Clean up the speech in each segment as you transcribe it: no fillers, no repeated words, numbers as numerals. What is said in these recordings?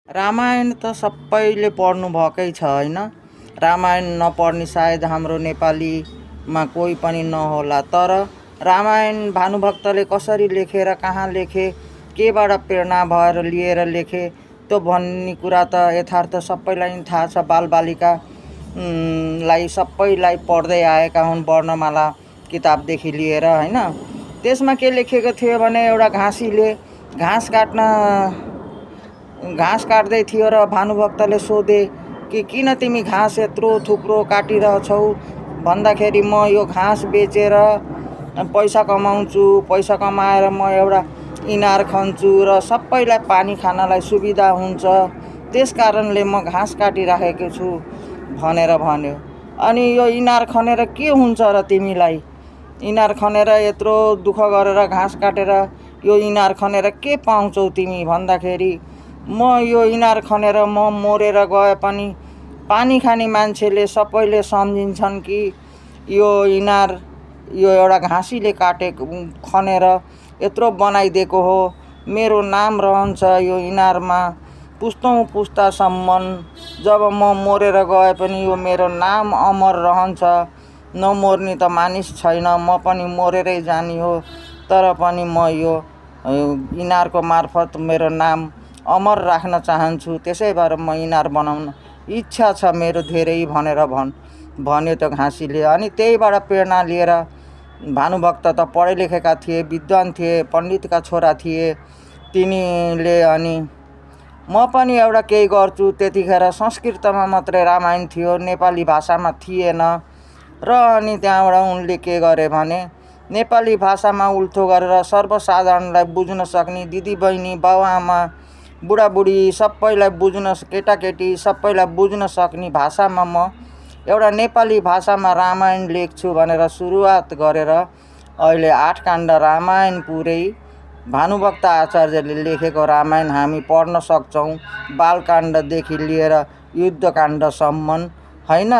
रामायण त सबैले पढ्नु भएकै छ हैन। रामायण नपढ्ने सायद हाम्रो नेपालीमा कोही पनि नहोला। तर रामायण भानुभक्तले कसरी लेखे र कहाँ लेखे, केबाट प्रेरणा भएर लिएर लेखे त्यो भन्ने कुरा त यथार्थ सबैलाई थाहा छ। बालबालिका लाई सबैलाई पढ्दै आएका हुन् वर्णमाला किताबदेखि लिएर हैन। त्यसमा के लेखेको थियो भने एउटा घाँसीले घाँस काट्दै थियो र भानुभक्तले सोधे कि किन तिमी घाँस यत्रो थुप्रो काटिरहेछौ भन्दाखेरि म यो घाँस बेचेर पैसा कमाउँछु, पैसा कमाएर म एउटा इनार खन्छु र सबैलाई पानी खानलाई सुविधा हुन्छ, त्यस कारणले म घाँस काटिराखेको छु भनेर भन्यो। अनि यो इनार खनेर के हुन्छ र तिमीलाई? इनार खनेर यत्रो दुःख गरेर घाँस काटेर यो इनार खनेर के पाउँछौ तिमी भन्दाखेरि म यो इनार खनेर म मरेर गए पनि पानी खाने मान्छेले सबैले सम्झिन्छन् कि यो इनार यो एउटा घाँसीले काटेको खनेर यत्रो बनाइदिएको हो, मेरो नाम रहन्छ यो इनारमा पुस्तौँ पुस्तासम्म। जब म मरेर गए पनि यो मेरो नाम अमर रहन्छ। नमर्ने त मानिस छैन, म पनि मरेरै जाने हो, तर पनि म यो इनारको मार्फत मेरो नाम अमर राख्न चाहन्छु। त्यसै भएर म इनार बनाउन इच्छा छ मेरो धेरै भनेर भन्यो त्यो घाँसीले। अनि त्यहीबाट प्रेरणा लिएर भानुभक्त त पढे लेखेका थिए, विद्वान थिए, पण्डितका छोरा थिए तिनीले अनि म पनि एउटा केही गर्छु। त्यतिखेर संस्कृतमा मात्रै रामायण थियो, नेपाली भाषामा थिएन र अनि त्यहाँबाट उनले के गरे भने नेपाली भाषामा उल्थो गरेर सर्वसाधारणलाई बुझ्न सक्ने, दिदीबहिनी बाबुआमा बुढाबुढी सबैलाई बुझ्न, केटाकेटी सबैलाई बुझ्न सक्ने भाषामा म एउटा नेपाली भाषामा रामायण लेख्छु भनेर सुरुवात गरेर अहिले 8 काण्ड रामायण पुरै भानुभक्त आचार्यले लेखेको रामायण हामी पढ्न सक्छौँ। बालकाण्डदेखि लिएर युद्धकाण्डसम्म हैन,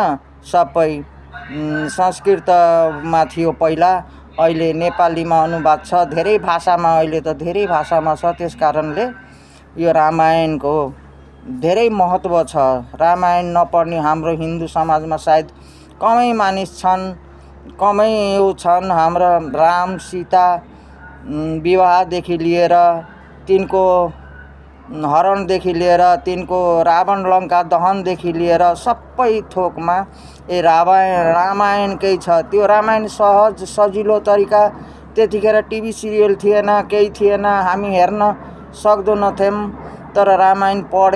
सबै संस्कृतमा थियो पहिला, अहिले नेपालीमा अनुवाद छ। धेरै भाषामा अहिले त धेरै भाषामा छ, त्यस कारणले यो रामायणको धेरै महत्त्व छ। रामायण नपढ्ने हाम्रो हिन्दू समाजमा सायद कमै मानिस छन्, कमै छन्। हाम्रो राम सीता विवाहदेखि लिएर तिनको हरणदेखि लिएर तिनको रावण लङ्का दहनदेखि लिएर सबै थोकमा रामायणकै छ। त्यो रामायण सहज सजिलो तरिका, त्यतिखेर टिभी सिरियल थिएन, केही थिएन, हामी हेर्न सक्दैनथ्यौँ, तर रामायण पढे